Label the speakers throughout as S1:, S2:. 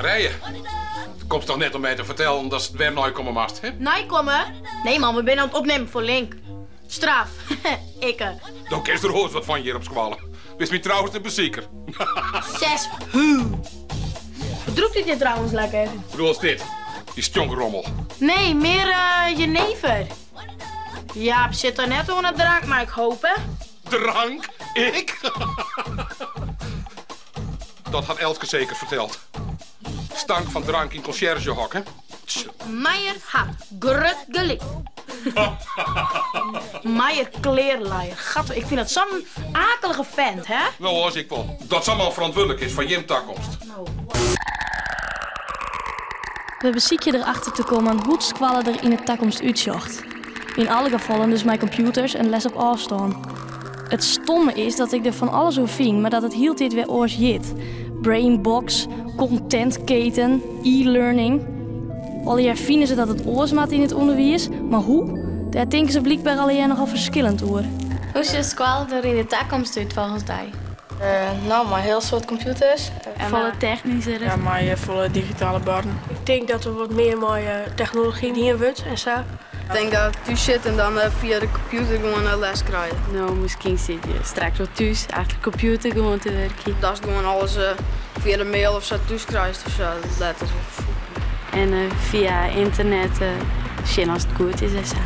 S1: Marije, do komst toch net om my te fertellen datst wer neikomme moatst, hè?
S2: Neikomme? Nee man, we binne oan it opnimmen foar Link. Straf. Ikke.
S1: Do kinst der oars wat fan hjir op skoalle. Bist myn trouste besiker.
S2: Ses hu. Wat rûkt dit hjir trouwens lekker?
S1: Bedoelst dit? Dy stjonkrommel.
S2: Nee, mear jenever. Jaap sit der net oan 'e drank, mar ik hope.
S1: Drank? Ik? Dat hat Elske seker ferteld. Stank fan drank yn konsjerzjehok, hè?
S2: Meijer hat grut gelyk. Meijer klearlijer. Gat, ik fyn dat sa'n akelige fent, hè?
S1: No, as ik wol dat sa'n man ferantwurdlik is foar jim takomst.
S3: We besykje der achter te kommen hoe't skoalle der yn 'e takomst útsjocht. Yn alle gefallen dus mei kompjûters en les op ôfstân. It stomme is dat ik der fan alles oer fyn, mar dat it hieltyd wer oars hjit. Brainbox, kontentketen, e-learning. Allegear fine se dat it oars moat yn it ûnderwiis, mar hoe? Dêr tinke se blykber allegear nochal ferskillend oer.
S4: Hoe sjocht skoalle der yn de takomst út folgens dy?
S5: No, mei hiel soad kompjûters.
S4: Folle technysker.
S6: Ja, mei folle digitale buorden.
S7: Ik tink dat der wat mear mei technology dien wurdt en sa.
S5: Ik tink dat thús sitte en dan fia de kompjûter gewoan les krije.
S4: No, miskien sit je straks wol thús achter de kompjûter gewoan te wurkjen.
S5: Datst gewoan alles fia de mail of sa thús krijst of sa, letter.
S4: En fia ynternet sjen oft it goed is en sa.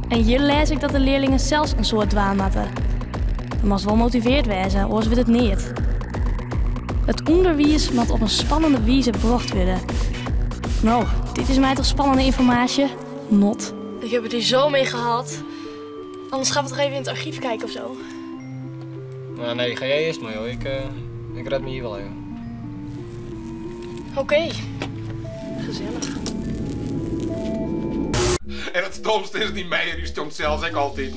S3: En hjir lês ik dat de learlingen sels in soad dwaan moatte. Do moatst wol motiveard wêze, oars wurdt it neat. It ûnderwiis moat op in spannende wize brocht wurde. No, dit is my toch spannende ynformaasje? Not.
S8: Ik heb het hier zo mee gehad. Anders gaan we toch even in het archief kijken of zo.
S9: Nou, nee, ga jij eerst maar, joh. Ik, ik red me hier wel even.
S8: Oké. Gezellig.
S1: En it stomste is, dy Meijer dy stonkt sels ek altyd.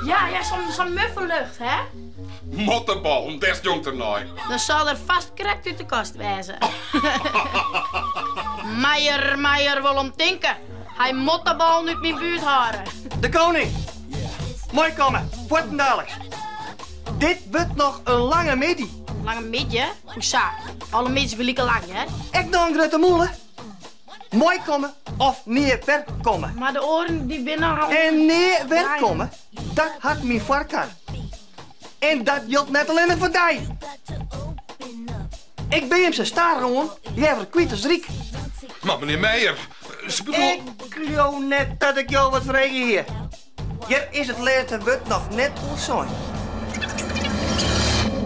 S2: Ja, ja, sa'n muffe lucht, hè?
S1: Motteballen, dêr stjonkt er nei.
S2: Dan sil er fast krekt út de kast wêze. Meijer, Meijer wol om tinke. Hy mot de ballen út myn buert hâlde.
S10: De koning! Meikomme, fuortendaliks. Dit wurdt noch in lange middei.
S2: Lange middei? Hoesa? Alle middeis binne like lang, hear.
S10: Ek noch in grutte mûle. Meikomme of nea wer komme.
S2: Mar de oaren dy binne al.
S10: En nea wer komme, dat hat myn foarkar. En dat jildt net allinnich foar dy. Ik bin jim sa stadichoan leaver kwyt as ryk.
S1: Mar menear Meijer, se bedoel.
S10: Ik leau net dat ik jo wat frege hie. Hjir is it lêste wurd noch net oer sein.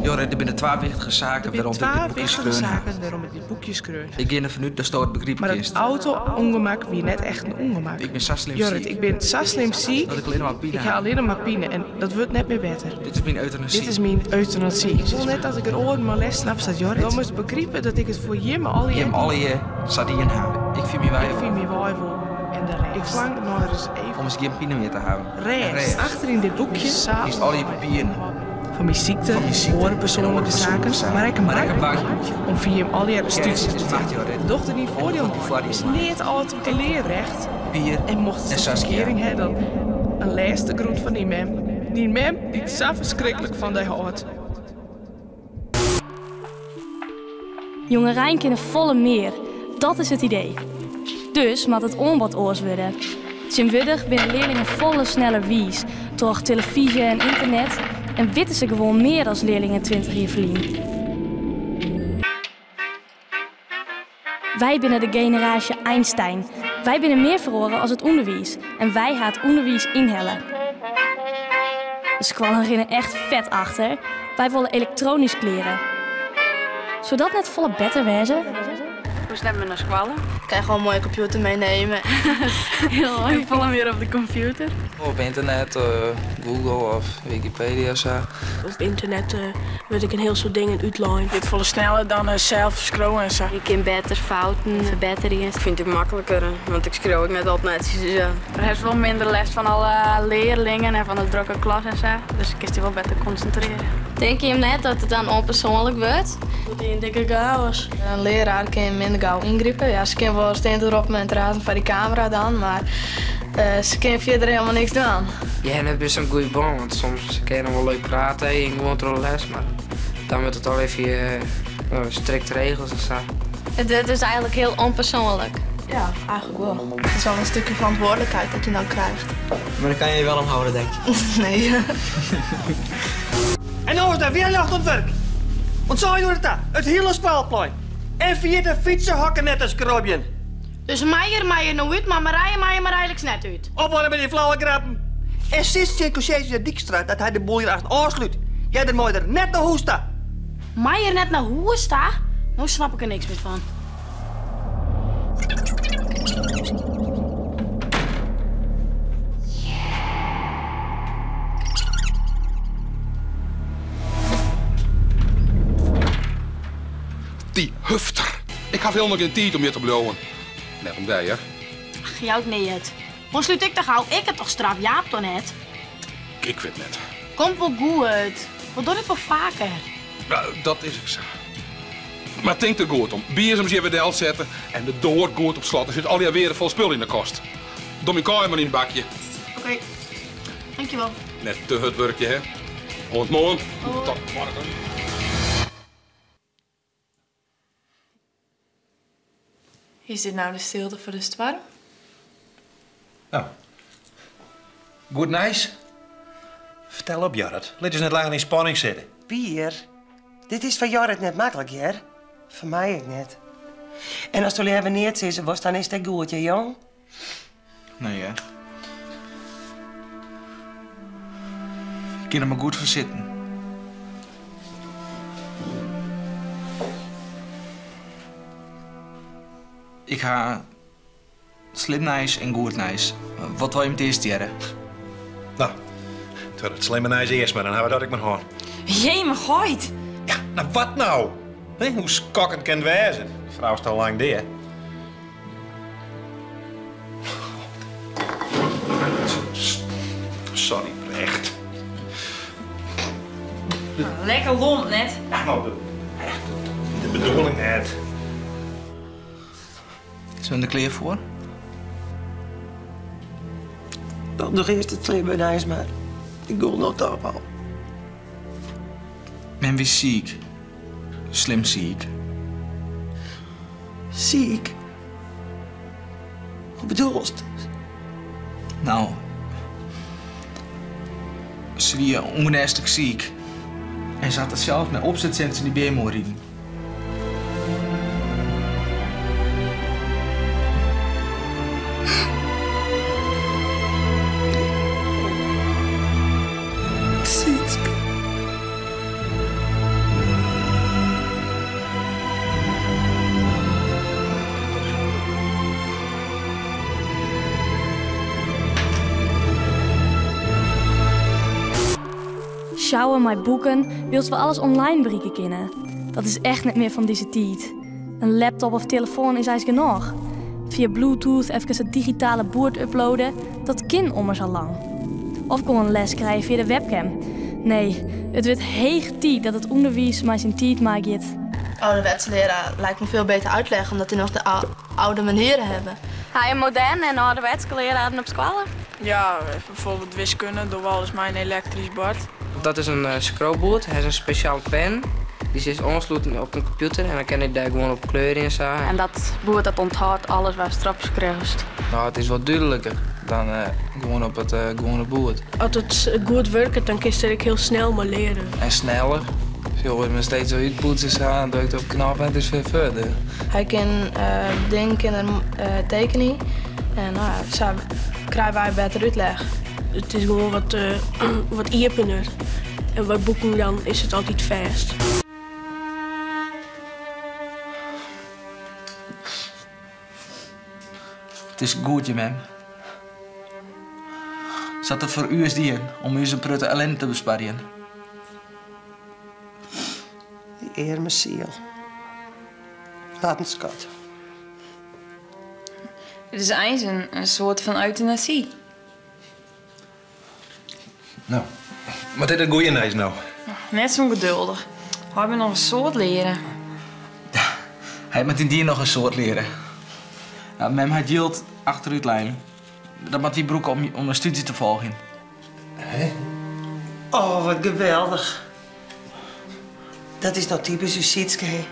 S11: Jorrit, der binne twa wichtige saken
S6: Der binne
S11: wêrom't ik
S6: twa
S11: dit boekje
S6: wichtige
S11: skreaun ha.
S6: saken wêrom't ik dit boekje skreaun ha.
S11: Ik gean derfan út datsto it begripe
S6: Mar dat
S11: kinst.
S6: auto-ûngemak wie net echt in ûngemak.
S11: Ik bin sa slim
S6: Jorrit,
S11: siik.
S6: ik bin sa slim siik.
S11: Dat ik allinne mar pine
S6: Ik ha
S11: ha.
S6: allinne mar pine en dat wurdt net mear better.
S11: Dit is myn eutanasy.
S6: Dit is myn eutanasy. Ik wol net dat ik der oaren mei lêst snapst dat, Jorrit? Do moatst begripe dat ik it foar jimme allegear.
S11: Jim allegear sa dien ha. Ik fyn myn wei
S6: Ik fyn myn wei wol. En de rest. Ik flang nei ris even.
S11: Om ris gjin pine mear te hawwen.
S6: Rêst. Achter yn dit boekje.
S11: Fynst allegear papieren.
S6: Fan myn sykte,
S11: Fan myn sykte
S6: oare
S11: en
S6: persoanlike
S11: oare persoanlike
S6: saken,
S11: saken.
S6: mar ek in
S11: Mar ek in
S6: bankboekje.
S11: bankboekje.
S6: Om foar jim allegear in stúdzje te
S11: Is macht
S6: beteljen. Doch der dyn foardiel mei. Is neat âld om te learen. Recht.
S11: Pier
S6: En mochtst
S11: en
S6: in
S11: Saskia.
S6: ferkearing ha dan in lêste groet fan dyn mem. Dyn mem dy't sa ferskriklik fan dy hâldt.
S3: Jongerein kinne folle mear, dat is it idee. Dus moat it oanbod oars wurde. Tsjintwurdich binne learlingen folle sneller wiis troch telefyzje en ynternet en witte se gewoan mear as learlingen 20 jier ferlyn. Wy binne de generaasje Einstein. Wy binne mear feroare as it ûnderwiis en wy ha it ûnderwiis ynhelle. De skoallen rinne echt fet achter. Wy wolle elektronysk leare. Soe dat net folle better wêze?
S4: Hoechst net mear nei skoalle.
S5: Kan je gewoon moai kompjûter meenemen.
S4: Heel folle mear op de kompjûter.
S11: Op ynternet, Google of Wikipedia sa.
S7: Op ynternet wurdt ek in hiel soad dingen útlein.
S6: Giet folle sneller dan sels skriuwe en sa.
S4: Je kin better fouten ferbetterje.
S5: Ik fyn it ek makliker, want ik skriuw ek net altyd netsjes dus ja.
S4: Do hast wol minder lêst fan alle learlingen en fan de drokke klas en sa, dus kinst dy wol better konsintrearje.
S5: Tinke jim net dat it dan ûnpersoanlik wurdt?
S8: Wurdt ien dikke chaos.
S5: In learaar kin minder gau yngripe. Ja, se kin wol stean te roppen en te razen foar dy kamera dan, mar se kin fierder helemaal niks dwaan.
S12: Je ha net best sa'n goede bân, want soms kin je noch wol leuk prate en gewoan troch de les, mar dan wurdt it al even strikte regels en sa.
S13: Het is dus eigenlijk heel onpersoonlijk.
S5: Ja, eigenlijk wel. Het is wel een stukje verantwoordelijkheid dat je dan krijgt.
S11: Maar daar kan je je wel om houden, denk ik.
S5: Nee.
S10: En nou is daar weer nacht op het werk. Want zo doet het daar, het hele spelplein. En via de fietsen hakken net als krabjen.
S2: Dus Meijer, Meijer nou uit, maar Marije, Meijer, maar eigenlijk net uit.
S10: Ophouden met die flauwe grappen. En sinds de conciërge Dijkstra dat hij de boel hier achter aansluit. Jij er mooi er net naar huis sta.
S2: Meijer net naar huis sta? Nou snap ik er niks meer van.
S1: Die hufter. Ik heb helemaal geen tijd om hier te blowen. Net om die, hè?
S2: Ach, jou ook niet het. Hoe sluit ik toch gauw? Ik heb toch straf Jaap toch net?
S1: Ik weet net.
S2: Komt wel goed. We doen het wel vaker.
S1: Nou, dat is ik zo. Maar denk er goed om. Bier om ze weer zetten en de door goed op slot. Er zit al die weer vol spul in de kast. Dom je maar in het bakje.
S2: Oké. Okay. Dankjewel.
S1: Net te hard werkje, hè? Tot morgen. Tot morgen.
S5: Is dit nou de stilte voor de storm?
S14: Nou, goed nice. Vertel op, Jorrit. Laat eens net langer in spanning zitten.
S15: Pier, dit is van Jorrit net makkelijk, hè? Voor mij ook net. En als jullie hebben neer zitten was, dan is dat goed, hè, jong?
S11: Nee, hè? Ik kan er maar goed voor zitten. Ik ga slim nice en goed nice. Wat wil je met eerst jaren?
S14: Nou, het wordt het slimme nice eerst, maar dan hebben we dat ik maar gewoon.
S16: Jee, maar gooit.
S14: Ja, nou wat nou? Nee, hoe skokkend kan het wezen? De vrouw is al lang deer. Sorry, echt.
S16: Lekker lomp net.
S14: Ja, nou, de bedoeling net.
S11: Zijn we er klaar voor?
S15: Dan nog eerst het slimme nice, maar ik wil nog toch al.
S11: Men wie ziek. Slim ziek.
S15: Ziek? Wat bedoel je?
S11: Nou, ze wie ongeneeslijk ziek. En ze had het zelf met opzet in die BMO rijden.
S3: Sjouwen mijn boeken, wilt we alles online bereiken kunnen. Dat is echt niet meer van deze tijd. Een laptop of telefoon is eigenlijk genoeg. Via Bluetooth even het digitale boord uploaden, dat kan ommers al lang. Of kon een les krijgen via de webcam. Nee, het wordt heeg tijd dat het onderwijs maar zijn tijd maakt.
S5: Ouderwetse leraar lijkt me veel beter uitleggen, omdat die nog de oude manieren hebben.
S4: Ga je moderne en ouderwetse leraren op school?
S6: Ja, bijvoorbeeld wiskunde, door alles mijn elektrisch bord.
S12: Dat is een scrollboard, hij is een speciaal pen. Die zit aansluiten op een computer en dan kan ik daar gewoon op kleuren in staan.
S4: En dat boord dat onthoudt alles waar straks krijgt.
S11: Nou, het is wat duidelijker dan gewoon op het gewone boord.
S7: Als het goed werkt, dan kun je het heel snel maar leren.
S11: En sneller. Veel wordt me steeds zo uitpoetsen aan, drukt op knop en het is weer verder.
S5: Hij kan denken en tekenen en nou, zo krijgen wij beter uitleg.
S7: Het is gewoon wat, wat iepener. En bij boeken dan is het altijd vast.
S11: Het is goed, je mem. Zat het voor u eens dien om u zijn prutte ellende te besparen?
S15: Die eer mijn ziel. Laat een schat.
S16: Het is eigenlijk een soort van euthanasie.
S14: Nou, wat is een goeie nice nou?
S16: Net zo geduldig. Hij moet nog een soort leren.
S11: Hij moet in die nog een soort leren. Nou, mem had yield achteruitlijn. Dat moet die broek om een studie te volgen.
S14: Hè?
S15: Oh, wat geweldig. Dat is nou typisch uw Sietske, hè?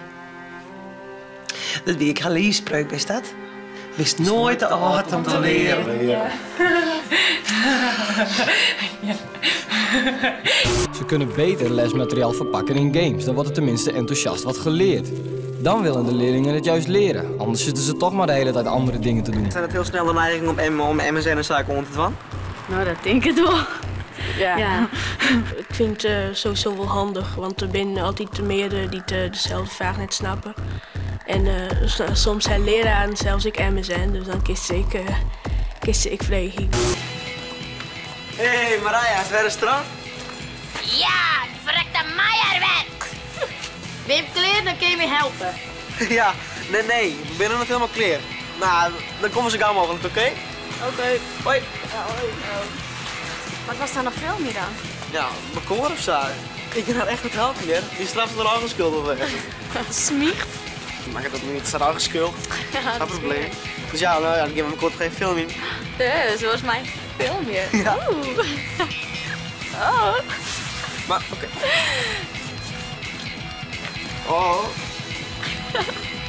S15: Dat wie ek har liifspreuk, wist dat? Bist noait te âld om te learen.
S9: Ze kunnen beter lesmateriaal verpakken in games, dan wordt er tenminste enthousiast wat geleerd. Dan willen de leerlingen het juist leren, anders zitten ze toch maar de hele tijd andere dingen te doen.
S10: Zijn het heel snel de neiging om, om MSN en zaken om te dwaan?
S4: Nou, dat denk ik wel.
S7: Ja. Ik vind het sowieso wel handig, want er zijn altijd meerdere die dezelfde vraag net snappen. En soms zijn leraren zelfs ik MSN, dus dan kies ik, kies ik vragen.
S10: Hey Marija, is het weer een strand?
S2: Ja, die verrekte Meijerwet. Wim kleer, dan kun je me helpen.
S10: Ja, nee, nee, ik ben nog niet helemaal klaar. Nou, dan komen ze gauw mogelijk, oké?
S4: Oké.
S10: Hoi.
S4: Ja, hoi. Wat was daar nog veel meer dan?
S10: Ja, mijn koor of zo. Ik kan haar echt goed helpen, hier. Die straf is er al geschuld of weg.
S4: Smiecht?
S10: Maar ik heb dat niet, is er al geschuld.
S4: Ja,
S10: Geen probleem. Dus ja, nou ja, dan geven we hem kort geen film in.
S4: Ja, zoals mijn filmpje.
S10: Ja.
S4: Oeh. Oh.
S10: Maar, oké. Oh.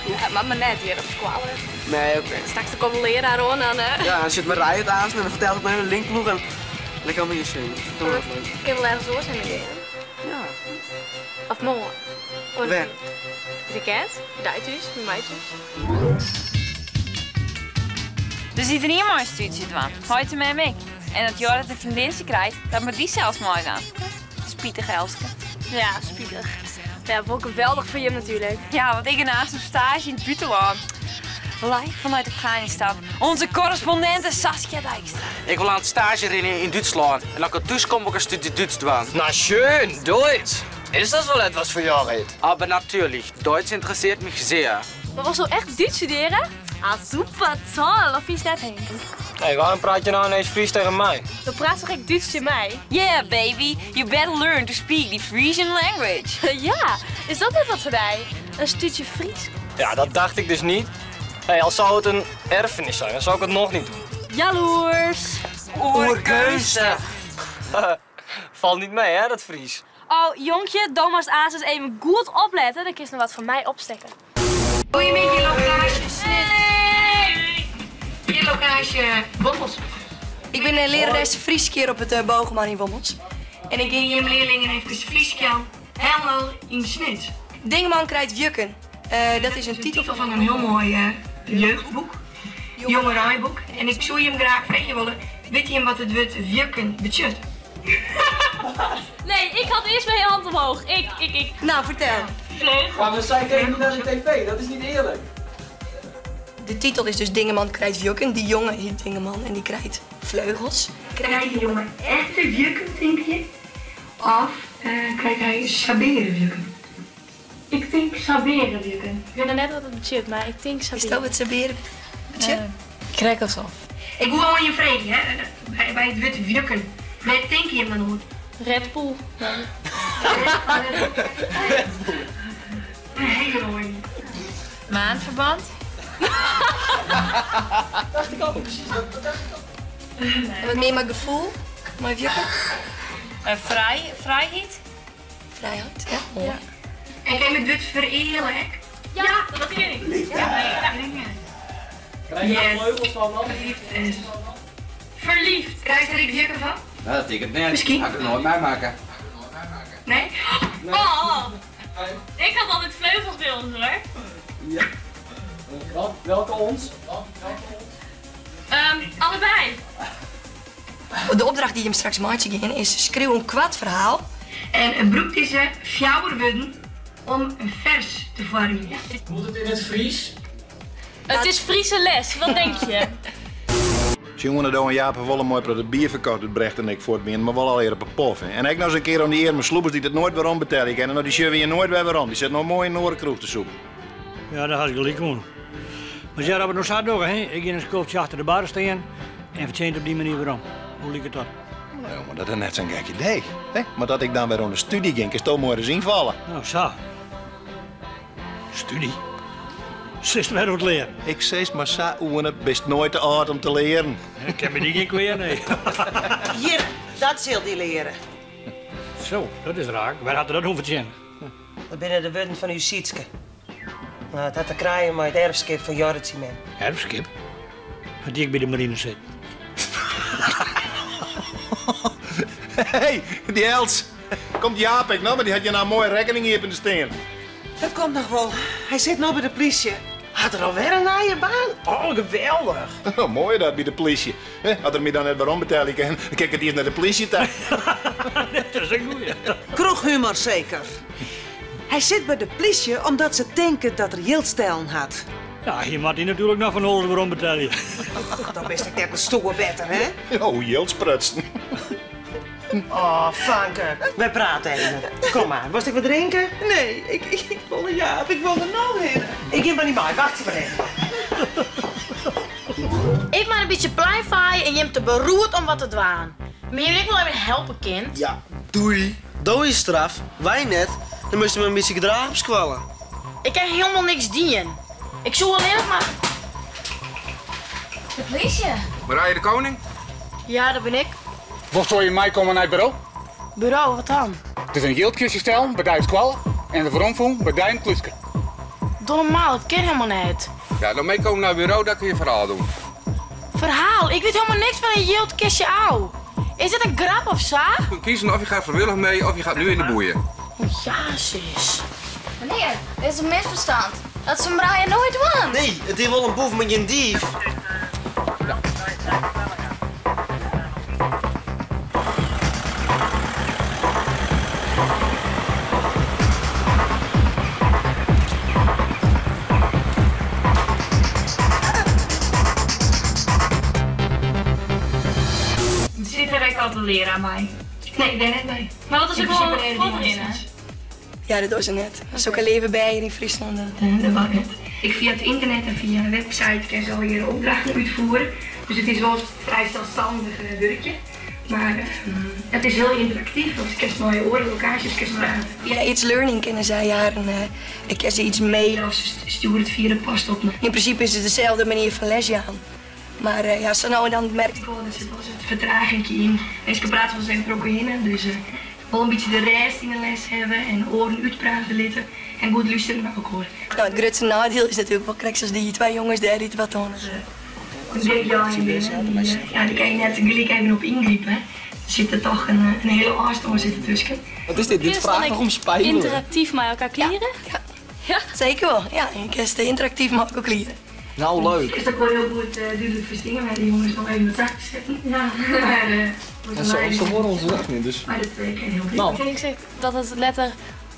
S4: Ja, maar maar net weer op squallen.
S10: Nee, oké.
S4: Straks dan komt de leraar aan en...
S10: Ja, dan zit mijn rij het aan en dan vertelt het mijn linkploeg en dan kan je zien. Dat is wel leuk.
S4: Ik kan wel ergens oor zijn leren.
S10: Ja.
S4: Of morgen.
S10: Waar?
S4: De kat, Duitsers, bij mij thuis.
S16: Dus iedereen maar een stuurtje doen. Hoi met mij. En dat Jorrit een vriendinnetje krijgt, dat moet die zelfs mooi dan. Spietig, Elske.
S8: Ja, spietig. Ja, vond ik geweldig voor je natuurlijk.
S16: Ja, want ik ben naast een stage in het buitenland. Live vanuit Afghanistan. Onze correspondente Saskia Dijkstra.
S11: Ik wil aan het stage rennen in Duitsland. En als ik thuis kom, wil ik een studie Duits doen.
S9: Na schön, Deutsch. Is dat wel etwas voor Jorrit?
S11: Aber natürlich, Deutsch interessiert mich sehr.
S8: Maar was zo echt Duits studeren? Ah, super toll. Of is dat heen?
S9: Hey, waarom praat je nou ineens Fries tegen mij?
S8: Dan praat toch ik Duits tegen mij?
S16: Yeah, baby. You better learn to speak the Frisian language.
S8: ja, is dat net wat voor mij? Een stuurtje Fries?
S9: Ja, dat dacht ik dus niet. Hey, al zou het een erfenis zijn, dan zou ik het nog niet doen.
S8: Jaloers.
S9: Oerkeustig. Valt niet mee, hè, dat Fries.
S8: Oh, jonkje, Thomas Aas even goed opletten. Dan kun je nog wat van mij opstekken.
S16: Goedemiddag, lokaasje Snit.
S17: Hier lokaasje Wommels. Ik ben lerares Frieske op het Boogman in Wommels.
S16: En ik ging je leerlingen even Frieske aan. Helemaal in Snit.
S17: Dingman krijgt jukken. Dat is een titel
S16: van een heel mooi jeugdboek. Jongerijboek. En ik zou je hem graag vragen willen. Weet je hem wat het woord jukken betekent?
S8: Nee, ik had eerst mijn hand omhoog. Ik.
S17: Nou, vertel.
S9: Maar we zijn tegen naar de tv, dat is niet eerlijk.
S17: De titel is dus Dingeman krijgt jukken. Die jongen heet Dingeman en die krijgt vleugels.
S16: Krijgt die jongen echte jukken, denk je? Of krijgt hij saberen jukken?
S8: Ik denk saberen jukken. Ik weet net wat het betekent, maar ik denk saberen.
S17: Is dat wat saberen betekent?
S16: Krijg alsof. Ik wil al je vragen, hè? Bij het woord jukken. Waar denk je hem dan op?
S8: Red Bull. Nee.
S16: Red Bull. Een hele mooie.
S4: Maanverband?
S9: Dacht ik ook, precies. Dat dacht ik ook.
S17: En wat meer mijn gevoel? Mijn jukken?
S16: Vrijheid?
S17: Vrijheid, ja. Mooi.
S16: Ja. En kan je het woord vereerlijk?
S8: Ja, dat ken ik.
S9: Liefde.
S16: Ja.
S9: Krijg je daar vleugels van dan?
S16: Verliefd. Verliefd. Krijg je er ik jukken van?
S11: Nou, dat ik het net.
S16: Misschien.
S11: Ga ik het nooit meemaken.
S16: Nee?
S11: Nee.
S8: Oh, ik had altijd vleugels bij ons hoor.
S9: Ja. Wat? Welke ons? Wat? Welke ons?
S8: Allebei.
S17: De opdracht die je hem straks maakt is schreeuw een kwad verhaal.
S16: En een broek is er fjouwerwudden om een vers te vormen.
S9: Moet het in het Fries?
S8: Het is Friese les, wat denk je?
S14: Jongen, en Jaap hebben wel een mooi product bier verkocht, het Brecht en ik voor het maar wel al eerder op een pof. En ik nou eens een keer om die eerme sloepers die het nooit weer ombetalen kennen, nou die zullen je nooit weer om. Die zit nog mooi in Noordenkroeg te zoeken.
S18: Ja, daar had ik gelijk om. Maar ja, dat we nog zo doen, hè? Ik ging een skultje achter de bar staan en verdient op die manier weer om. Hoe liep het dat?
S14: Nou, maar dat is net zo'n gek idee. Hè? Maar dat ik dan weer om de studie ging, is toch mooi eens invallen.
S18: Nou, zo. Studie? Zist weer wat leren.
S14: Ik zeg maar zo, Oene, best nooit te oud om te leren.
S18: Ik heb me die geen weer, nee.
S15: Hier, dat zult die leren.
S18: Zo, dat is raak. Waar had er dat hoeven te zijn?
S15: Dat binnen de woorden van uw Sietske. Nou, it hat te krijen mei it erfskip fan Jorrit syn mem.
S18: Erfskip? Hat dy ek by de marine sitten?
S14: Hey, dy Els. Komt Jaap ek noch? Want dy hat hjir no in moaie rekkening iepen te stean.
S15: Dat komt noch wol. Hy sit no by de plysje. Hat er alwer in nije baan? Oh, geweldich!
S14: Oh, moai dat by de plysje. As er my dan net werom betelje kin, dan kin ik it earst nei de plysje ta.
S18: Dat is in goeie.
S19: Kroechhumor seker. Hy sit by de plysje omdat se tinke dat er jild stellen hat.
S18: Ja, hy moat dy natuerlik noch fan alles werom betelje.
S19: Dan bist ek net in stoer better, hè?
S14: Oh, jild sprutsen.
S15: Oh, fanke, wy prate even. Kom mar, wolst ek wat drinke?
S6: Nee, ik, ik wol Jaap, ik wol der no hinne.
S15: Ik gean mar niet mei, wachtsje mar even.
S2: Ik moat in bytsje pleinfaaie en jim te beroerd om wat te dwaan. Mar jim ek wol even helpe kind.
S10: Ja, doei. Do is straf, wy net. Dan moatst dy mar in bytsje gedrage op skoalle.
S2: Ik ha hielendal niks dien. Ik soe allinnich mar.
S13: De plysje.
S1: Marije de Koning?
S2: Ja, dat bin ik.
S1: Wolsto even meikomme nei it buro?
S2: Buro, wat dan?
S1: Der is in jildkistje stellen by dy op skoalle en it weromfûn by dy yn it klúske.
S2: Doe normaal, it kin helemaal net.
S1: Ja, dan meekomme nei it buro, dan kun je ferhaal doen.
S2: Ferhaal? Ik wit helemaal niks fan in jildkistje ôf. Is dit in grap of sa?
S1: Je kunt kiezen of je gaat vrijwillig mee of je gaat nu in de boeien.
S2: Oh ja, sis.
S13: Meneer, dit is in misferstân. Dat soe Marije noait dwaan.
S10: Nee, it is wol in boef, mar gjin dief.
S16: Sit der ek al de learaar mei?
S17: Nee, dêr net by.
S8: Mar wat as
S17: In
S8: ik wol
S17: prinsipe
S8: fuortrinne?
S17: Ja, dat dogge se net. Sokke leave bern yn Fryslân, dat dat bart net. Ek fia it ynternet en fia in website kinne se allegearre opdrachten útfiere. Dus it is wol frij selsstannich wurkje. Mar it is hiel ynteraktyf, want kinst mei oare lokaasjes kinst prate. Fia itslearning kinne sy harren, kinne se iets maile of se stjoere it fia de post op. Yn prinsipe is it deselde manier fan lesjaan. Mar ja, sa no en dan merk ik wol, der sit wolris wat fertraginkje yn. Minsken prate wolris even troch elkoar hinne, dus wol in bytsje de rêst yn de les hawwe en oaren útprate litte en goed lústerje nei elkoar. No, it grutste neidiel is natuerlik wol krekt sa as dy twa jonges dêr dy't wat oan it wurkjeien binne. Ja, dêr kinne je net gelyk even op yngripe. Der sit der toch in hiele ôfstân sit der tusken.
S9: Wat is dit? Dit vraagt toch om spijbelen?
S3: Ynteraktyf mei elkoar kliere?
S17: Ja, seker wol. Ja, je kinst ynteraktyf mei elkoar kliere.
S9: Nou, leuk.
S16: Is dat wol hiel goed dúdlik ferstean wêr de jonges noch even wat achter sitten. Ja. Maar
S9: En zo, ze horen ons echt niet, dus.
S16: Maar dat kin hiel goed.
S9: Nou.
S3: Tink se dat it letter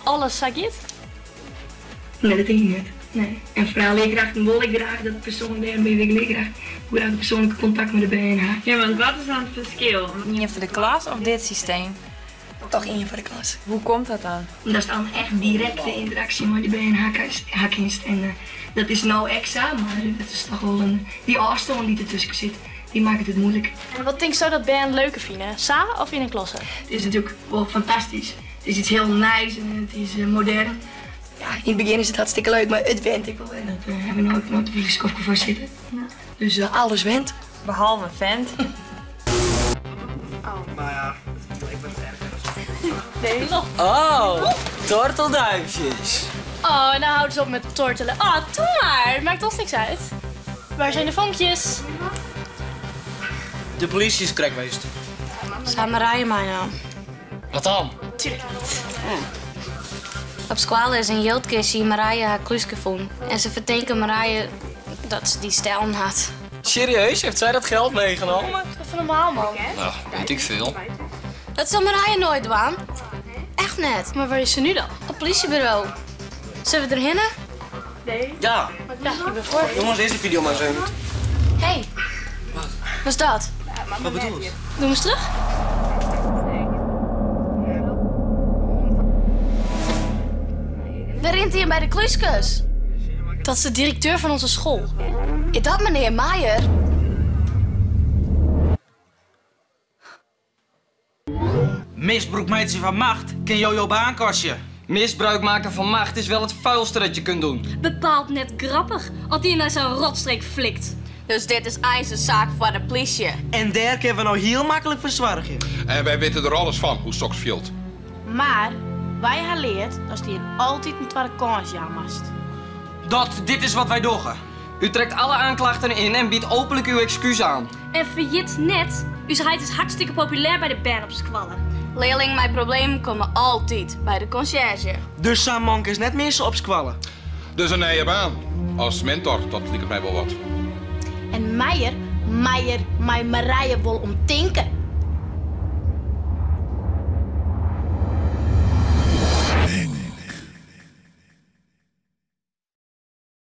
S3: alles sa giet?
S16: Nee, dat tink ik net. Nee. En foaral learkrachten wol ek graach dat de persoan dêr by de learkracht wol graach it persoanlike kontakt mei de bern ha.
S4: Ja, want wat is dan it ferskil? Ien foar de klas of dit systeem?
S17: Toch ien foar de klas.
S4: Hoe komt dat dan?
S16: Datst dan echt direkte ynteraksje mei de bern ha kinst. En dat is no ek sa, mar dat is toch wol in, dy ôfstân dy't dertusken sit, dy makket it muoilik.
S3: En wat tinksto dat bern leuker fine, sa of yn in klasse?
S16: It is natuerlik wol fantastysk. It is iets hiel nijs en it is modern. Ja, yn it begjin is it hartstikke leuk, mar it went ek wol wer. Dat ha we no ek noch in skoftke foar sitten. Dus alles went.
S4: Behalve in fent.
S12: Oh, tortelduifjes.
S3: Oh, nou houden ze op met tortelen. Oh, doe maar. Het maakt ons niks uit. Waar zijn de vonkjes?
S10: De politie is krekt geweest.
S2: Sa Marije my no.
S9: Wat dan?
S3: Tuurlijk niet.
S13: Op skoalle is in jildkistje yn Marije har klúske fûn. En se fertinke Marije dat se dy stellen hat.
S9: Serieus? Heeft zij dat geld meegenomen?
S3: Even normaal, man.
S9: Nou, weet ik veel.
S13: Dat sil Marije noait dwaan. Echt net.
S3: Maar waar is ze nu dan?
S13: Op it polysjeburo. Sille we derhinne?
S3: Nee.
S10: Ja.
S3: Ja, ik ben voor.
S10: Jongens, deze video maar eens even.
S13: Hé. Wat is dat?
S10: Wat bedoel je?
S3: Doe 'm ris terug.
S13: Dêr rint ien by de klúskes.
S3: Dat is de direkteur fan onze skoalle.
S13: Is dat menear Meijer?
S11: Misbrûk meitsje fan macht kin jo jo baan kostje.
S9: Misbruik maken van macht is wel het vuilste dat je kunt doen.
S3: Bepaald net grappich as ien nei sa'n rotstreek flikt.
S13: Dus dit is eins in saak foar de plysje.
S10: En dêr kinne we no hiel maklik foar soargje.
S1: En wy witte der alles fan, hoe soks fielt.
S2: Mar wy ha leard datst ien altyd in twadde kâns jaan moatst.
S11: Dat dit is wat wy dogge.
S9: U trekt alle aanklachten in en biedt openlijk uw excuus aan.
S3: En ferjit net, ús heit is hartstikke populêr by de bern op skoalle.
S4: Learlingen mei problemen komme altyd by de konsjerzje.
S11: Dus sa'n manke is net misse op skoalle.
S1: Dus in nije baan as mentor, dat liket my wol wat.
S2: En Meijer mei der mei Marije wol om tinke.